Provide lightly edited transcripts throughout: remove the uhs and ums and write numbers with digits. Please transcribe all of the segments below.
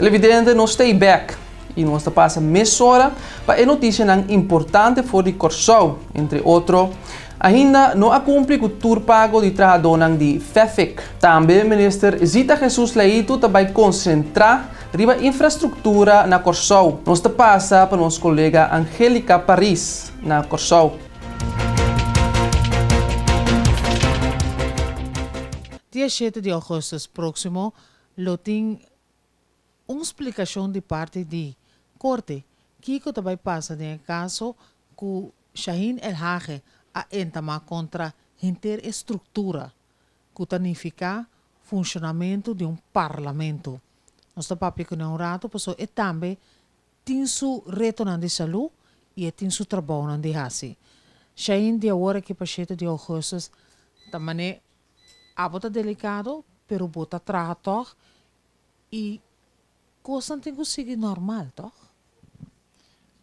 Televidente, nos ta ei bek i nos ta pasa mesora pa e notisianan importante for di Kòrsou. Entre otro, ainda no a kumpli ku tur pago di trahadónan di FEFFIK. Tambe Minister Zita Jesus Leito ta bai konsentrá riba infrastruktura na Kòrsou. Nos ta pasa pa nos kolega Angelica Paris na Kòrsou. Dia shete di ougùstùs próksimo lo tin un splikashon di parti di Korte kiko ta bai pasa den e kaso ku Shahin Elhage a entamá kontra henter e struktura ku ta nifiká funshonamentu di un parlamento. Nos ta papia kuné un ratu pasobra e tambe tin su retonan di salú i e tin su trabounan di hasi. Shahin di awor aki pa shete di ougùstùs ta man'é Abo ta delicado, pero bo ta traha tog y cosnan tin cu sigui normal, tog?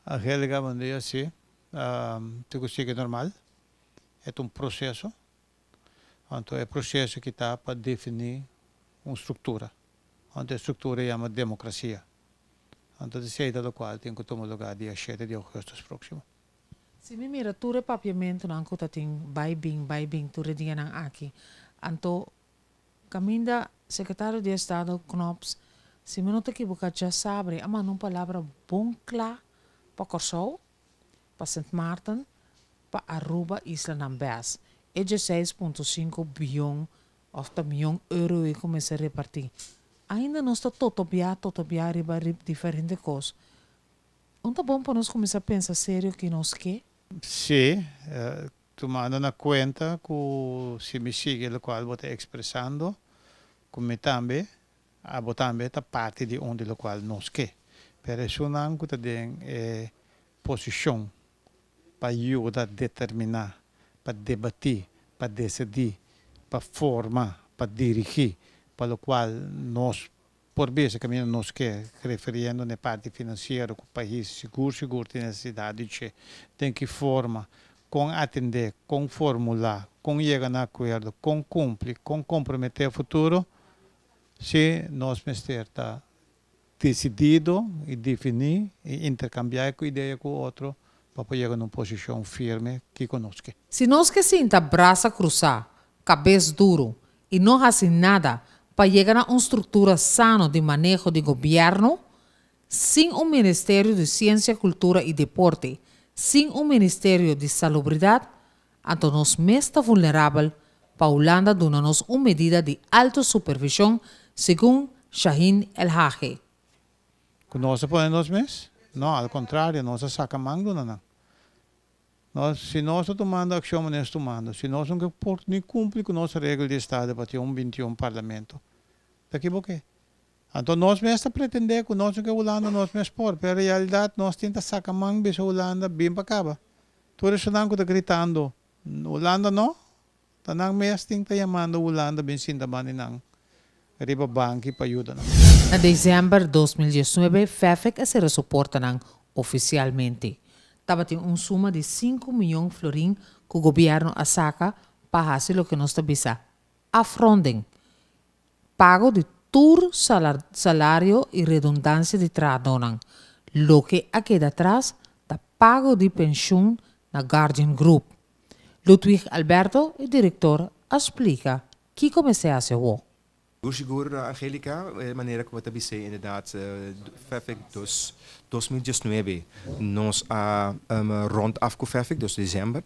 Angelica, Bon dia, si, tin cu sigui normal. E ta un proceso. Anto e proceso ki ta pa defini un structura. Anto e structura yama democracia. Anto esey ta locual tin cu tuma lugar dia shete di augustus proximo. Si mi mira tur e papiamentunan ku ta tin bai bin bai bin tur e dianan aki, anto kaminda Sekretario di Estado Knops, si mi no ta kibuká djasabra a manda un palabra bon kla pa Kòrsou, pa Sint Maarten, pa Aruba islanan bes. E dieseis punto sinku bion òf ta mion euro ei ku mester repartí. Ainda nos ta totobiá totobiá riba diferente kos. Un ta bon pa nos kuminsá pensa serio ki nos ke? Sí, tumando na kuenta ku si mi sigui lokual bo ta ekspresando, ku mi tambe, abo tambe ta parti di un di lokual nos ke. Pero esunnan ku ta den e posishon pa yuda determiná, pa debatí, pa desidí, pa forma, pa dirigí, pa lokual nos Por bisa kaminda nos ke, referiendo na e parti finansiero ku pais sigur sigur tin nesesidat di dje, den ki forma, kon atendé, kon formulá, kon yega na akuerdo, kon kumpli, kon komprometé futuro, si nos mester ta desidido i definí i interkambiá ku idea ku otro pa por yega na un posishon firme kiko nos ke. Si nos ke sinta brasa krusá, kabes duru i no hasi nada pa yega na un struktura sano di maneho di gobièrnu, sin un Ministerio di Siensia, Kultura i Deporte, sin un Ministerio di Salubridat, anto nos mes ta vulnerabel pa Hulanda duna nos un medida di alto supervishon, segun Shahin Elhage. Ku nos a pone nos mes? No, al kontrario, nos a saka man duna nan. Nos, si nos ta tumando akshon manera nos tumando, si nos no ke por ni kumpli ku nos regel di estado pa tin un bintiun parlamento, ta ki bo ke? Anto nos mes ta pretendé ku nos no ke Hulanda nos mes por, pero realidat nos tin ta saka man bisa Hulanda bin pa kaba. Tur esunnan ku ta gritando Hulanda no, Ta nan mes tin ta yamando Hulanda bin sinta banda di nan riba banki pa yuda nan. Na desèmber 2019 FEFEK a sera su portanan ofisialmente. Tabatin un suma di sinku miyon florin ku gobièrnu a saka pa hasi loke nos ta bisa afronding, pago di tur salario i redundansia di trahadónan. Loke a keda atras ta pago di penshun na Guardian Group. Ludwig Alberto, e direktor, a splika kiko mester hasi awor. Sigur sigur Angelica, e manera ku bo ta bis'é inderdat Fefik dos 2019 nos a rond af ku Fefik dos desèmber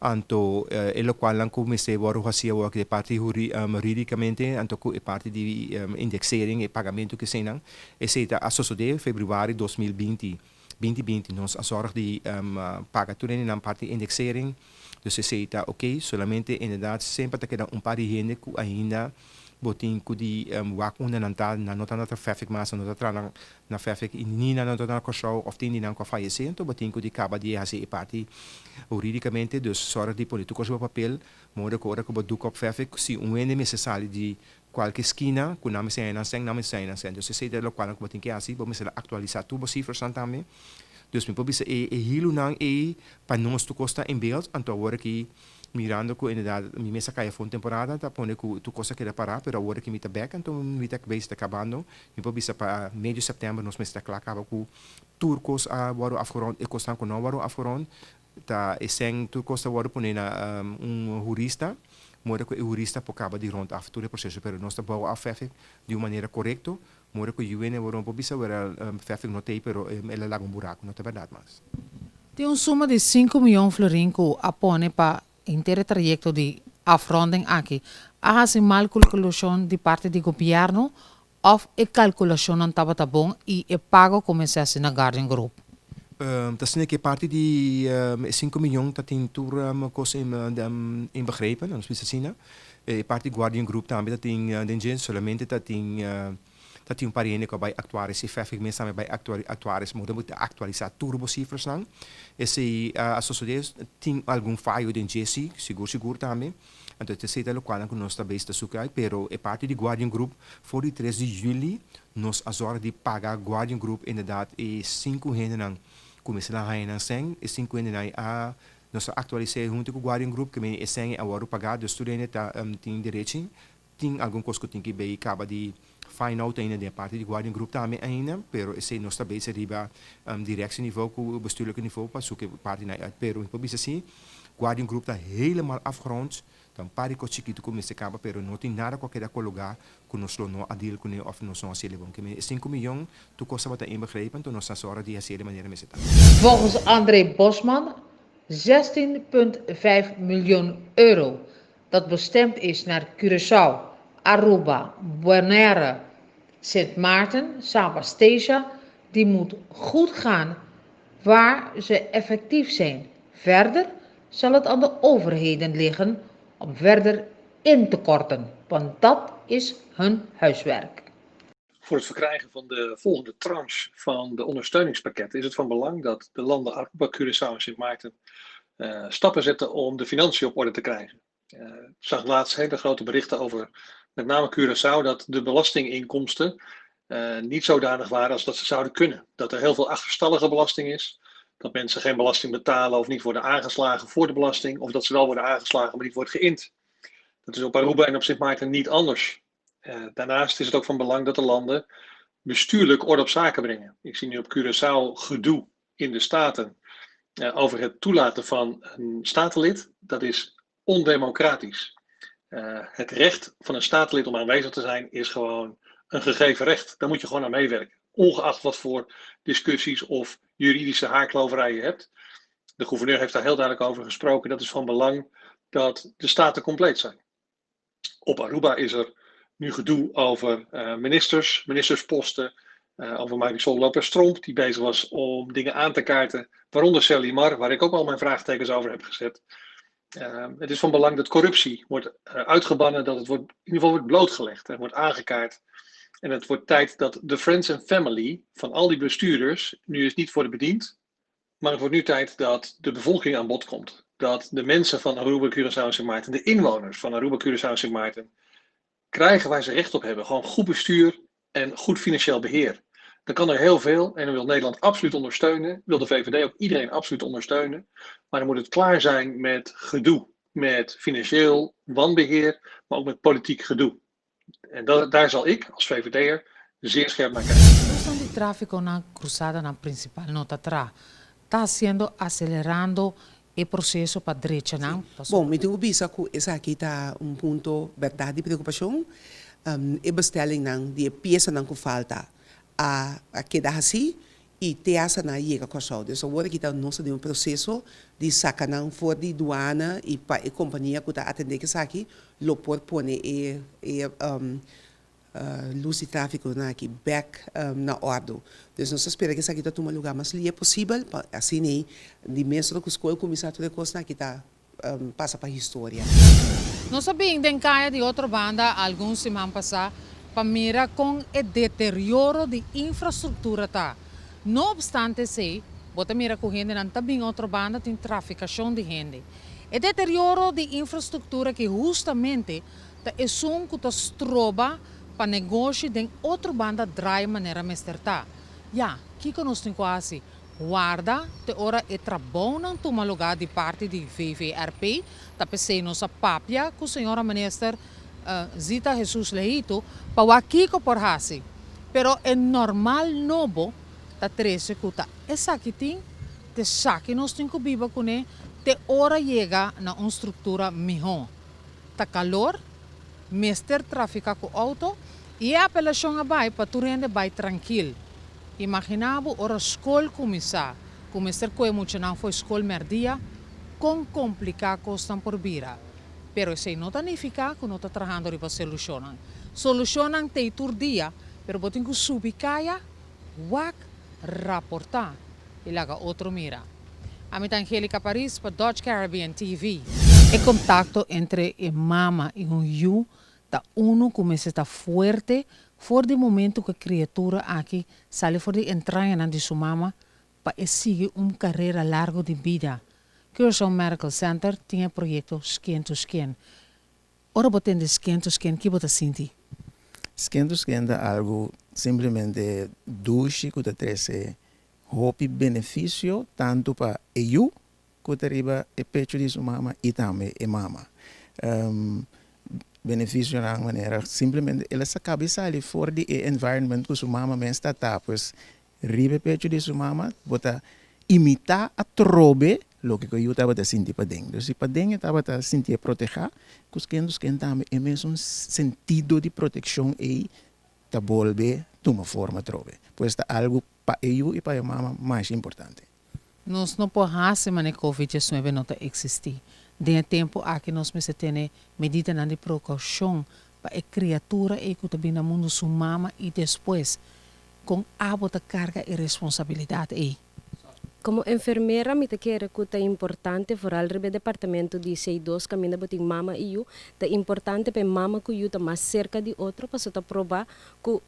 anto e lokualnan ku mester wòrdu hasi awor aki di parti huridikamente anto ku e parti di indexering e pagamentu ku eseinan esei ta a sosodé febrüari 2020. Binti binti nos a zorg di paga tur hendenan parti indexering, dus esey ta ok, solamente inderdaad semper ta keda un par di hende cu ainda bo tin cu di wak unda nan ta, nan no ta na traffic mas, nan no ta traha na traffic y ni nan no ta na Corsou of tin di nan cu a fayece, enton bo tin cu di caba di haci e parti huridicamente, dus zorg di pone tur cos riba papel, modo cu ora cu bo doek op traffic si un hende mester sali di Kualke skina ku nan mester haña nan sèn, nan mester haña nan sèn. Dus esei ta lokualnan ku bo tin ke hasi, bo mester aktualisá tur bo sifrasnan tambe. Dus mi por bisa e e hilunan ei pa nos tur kos ta in beeld, anto awor aki Mirando ku inderdaad mi mes a kai afó un temporada ta pone ku tur kos a keda pará, pero awor ku mi ta bèk anto mi ta bezig ta kabando. Mi por bisa pa medio sèptèmber nos mester ta kla kaba ku tur kos a wòrdu afgerond, e kosnan ku no a wòrdu afgerond ta esèn tur kos ta wòrdu pone na un hurista, mora ku e hurista por kaba di rond af tur e proseso, pero nos ta bou af Fèfik di un manera korekto, mora ku yu hende por bisa wèl Fèfik no t'ei pero el a laga un buraku, no ta bèrdat mas. Tin un suma di sinku mion florin ku a pone pa henter e trayekto di afronding aki. A hasi mal kalkulashon di parti di gobièrnu òf e kalkulashonnan tabata bon i e pago kuminsá hasi na Guardian Group? Ta asina ku e parti di e sinku mion ta tin tur kos inbegrepen, nos bisa asina. E parti Guardian Group tambe ta tin den dje, solamente ta tin Ta tin un par hende ku a bai aktuaris i Fefik mes tambe a bai aktuaris moda bo ta aktualisá tur bo sifrasnan. Esei a sosodé, tin algun fayo den dje si, sigur sigur tambe. Anto esei ta lokualnan ku nos ta bezig ta suka uit, pero e parti di Guardian Group for di tres di yüli nos a zòrg di paga Guardian Group inderdat e sinku hendenan ku mester a haña nan sèn, e sinku hendenan a nos a aktualis'é huntu ku Guardian Group ke mene e sèn a wòrdu pagá, dus tur hende ta tin derechi. Tin algun kos ku tin ki bay kaba di find out ainda den e parti di Guardian Group tambe ainda, pero esei nos ta bezig riba directieniveau ku bestuurlijke niveau pa suke partinan uit. Pero mi por bisa si, Guardian Group ta helemaal afgerond, ta un par di kos chikitu ku mester kaba pero no tin nada ku a keda kologá ku nos lo no a deal kuné òf nos no a hasié bon. Ke e sinku miyon tur kos tabata inbegrepen, enton nos ta sòru di hasié di manera mester ta. Volgens André Bosman 16,5 miljoen euro dat bestemd is naar Curaçao, Aruba, Bonaire, Sint Maarten, Saba, Statia, die moet goed gaan waar ze effectief zijn. Verder zal het aan de overheden liggen om verder in te korten, want dat is hun huiswerk. Voor het verkrijgen van de volgende tranche van de ondersteuningspakketten is het van belang dat de landen Aruba, Curaçao en Sint Maarten stappen zetten om de financiën op orde te krijgen. Ik zag laatst hele grote berichten over met name Curaçao dat de belastinginkomsten niet zodanig waren als dat ze zouden kunnen. Dat er heel veel achterstallige belasting is, dat mensen geen belasting betalen of niet worden aangeslagen voor de belasting, of dat ze wel worden aangeslagen maar niet wordt geïnd. Dat is op Aruba en op Sint Maarten niet anders. Daarnaast is het ook van belang dat de landen bestuurlijk orde op zaken brengen. Ik zie nu op Curaçao gedoe in de Staten over het toelaten van een statenlid. Dat is ondemocratisch. Het recht van een statenlid om aanwezig te zijn is gewoon een gegeven recht. Daar moet je gewoon aan meewerken. Ongeacht wat voor discussies of juridische haarkloverijen je hebt. De gouverneur heeft daar heel duidelijk over gesproken. Dat is van belang dat de staten compleet zijn. Op Aruba is er nu gedoe over ministers, ministersposten, over Marisol Lopez-Tromp, die bezig was om dingen aan te kaarten, waaronder Serlimar, waar ik ook al mijn vraagtekens over heb gezet. Het is van belang dat corruptie wordt uitgebannen, dat het wordt, in ieder geval wordt blootgelegd en wordt aangekaart. En het wordt tijd dat de friends and family van al die bestuurders nu eens niet worden bediend, maar het wordt nu tijd dat de bevolking aan bod komt. Dat de mensen van Aruba, Curaçao en Sint Maarten, de inwoners van Aruba, Curaçao en Sint Maarten, krijgen waar ze recht op hebben. Gewoon goed bestuur en goed financieel beheer. Dan kan er heel veel en dan wil Nederland absoluut ondersteunen. Wil de VVD ook iedereen absoluut ondersteunen. Maar dan moet het klaar zijn met gedoe. Met financieel wanbeheer, maar ook met politiek gedoe. En daar zal ik als VVD'er zeer scherp naar kijken. Lusnan di tráfiko na krusadanan prinsipal no ta traha, ta hasiendo aselerando e proseso pa drecha nan. Bon, mi tin ku bisa ku esaki ta un punto bèrdat di preokupashon. E bestellingnan di e piesanan ku falta a keda hasí i te hasta nan a yega Kòrsou. Dus awor aki ta nos ta den un proseso di saka nan for di duana i pa e kompania ku ta atendé ku esaki lo por pone e e lus di tráfikonan aki bèk na òrdu. Dus nos ta spera ku esaki ta tuma lugá mas lie posibel pa asina ei di mes ora ku skol kuminsá tur e kosnan aki ta pasa pa historia. Nos a bin den kaya di otro banda algun siman pasá pa mira kon e deterioro di infrastruktura ta. No opstante esei, bo ta mira ku hendenan ta bin otro banda tin trafikashon di hende. E deterioro di infrastruktura ki hustamente ta esun ku ta stroba pa negoshi den otro banda drai manera mester ta. Ya, kiko nos tin ku hasi? Warda te ora e trabounan tuma lugá di parti di VVRP, ta p'esei nos a papia ku señora minister Zita Jesus Leito pa wak kiko por hasi. Pero e normal nobo ta trese ku ta esaki tin, t'esaki nos tin ku biba kuné te ora yega na un struktura mihó. Ta kalor, mester trafiká ku outo i e apelashon a bai pa tur hende bai trankil. Imaginá bo ora skol kuminsá, ku mester kohe muchanan fo'i skol mèrdia, kon kompliká kosnan por bira. Pero esei no ta nifiká ku no ta trahando riba solushonnan. Solushonnan t'ei tur dia, pero bo tin ku subi kaya, wak, raportá i laga otro mira. Ami ta Angelica Paris pa Dutch Caribbean TV. E kontakto entre e mama i un yu Ta unu ku mester ta fuerte for di momentu ku e kriatura aki sali for di entrañanan di su mama pa e sigui un karera largu di bida. Curaçao Medical Center tin e proyekto Skin to Skin. Ora bo tende Skin to Skin ki bo ta sinti? Skin to Skin ta algu simplemente dushi ku ta trese hopi benefisio tantu pa e yu ku ta riba e pechu di su mama i tambe e mama. Benefisionan manera simplemente el a sa kabi sali for di e environment ku su mama mes ta ta, pues riba e pechu di su mama bo ta imitá atrobe loke ku e yu tabata sinti paden. Dus si paden e tabata sintié protehá, ku sken sken tambe e mesun sentido di protekshon ei ta bolbe tuma forma atrobe. Pues ta algu pa e yu i pa e mama masha importante. Nos no por hasi manera Covid diesnuebe no ta eksistí. Den e tempu aki nos mester tene medidanan di prekoushon pa e kriatura ei ku ta bini na mundu su mama i despues kon abo ta karga e responsabilidat ei. Komo enfermera mi ta kere ku ta importante vooral riba e departamento di C dos kaminda bo tin mama i yu, ta importante pa e mama ku yu ta mas serka di otro pasobra ta proba ku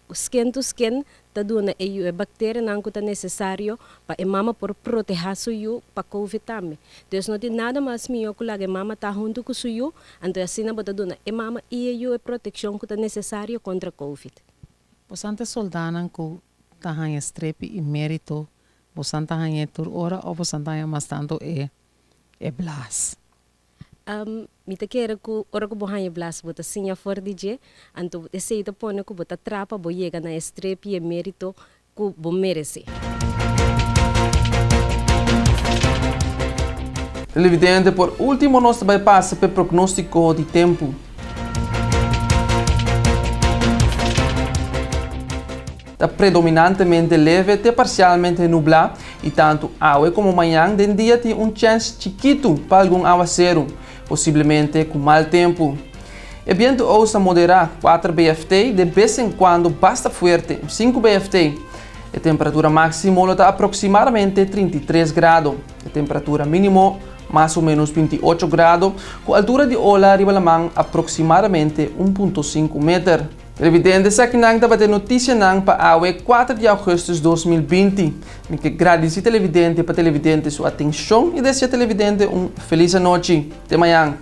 Skin to skin ta duna e yu e bakterianan ku ta nesesario pa e mama por protehá su yu pa covid tambe. Dus no tin nada mas mihó ku laga e mama ta huntu ku su yu, anto asina bo ta duna e mama i e yu e protekshon ku ta nesesario kontra covid. Bosan ta soldánan ku ta haña strepi i mérito, bosan ta hañ'é tur ora òf bosan ta haña mas tantu e e blas? Mi ta kere ku ora ku bo haña blas bo ta siña for di dje, anto esei ta pone ku bo ta tra pa bo yega na e strep i e merito ku bo meresé. Televidente, por ultimo nos ta bai pasa p'e prognóstiko di tempu. Ta predominantemente leve te parsialmente nublá i tantu awe komo mañan den dia tin un chèns chikitu pa algun awaseru, posiblemente ku mal tempu. E bientu oos ta moderá, kuater BFT, de bes en kuando basta fuerte, sinku BFT. E temperatura máksimo lo ta aproksimadamente 33 grado, e temperatura mínimo mas o ménos 28 grado, ku altura di ola riba laman aproksimadamente 1.5 meter. Televidente, esakinan tabata e noticianan pa awe 4 di augustus 2020. Mi ke gradici televidente pa televidente su atencion y desea televidente un feliz anochi. Te mañan.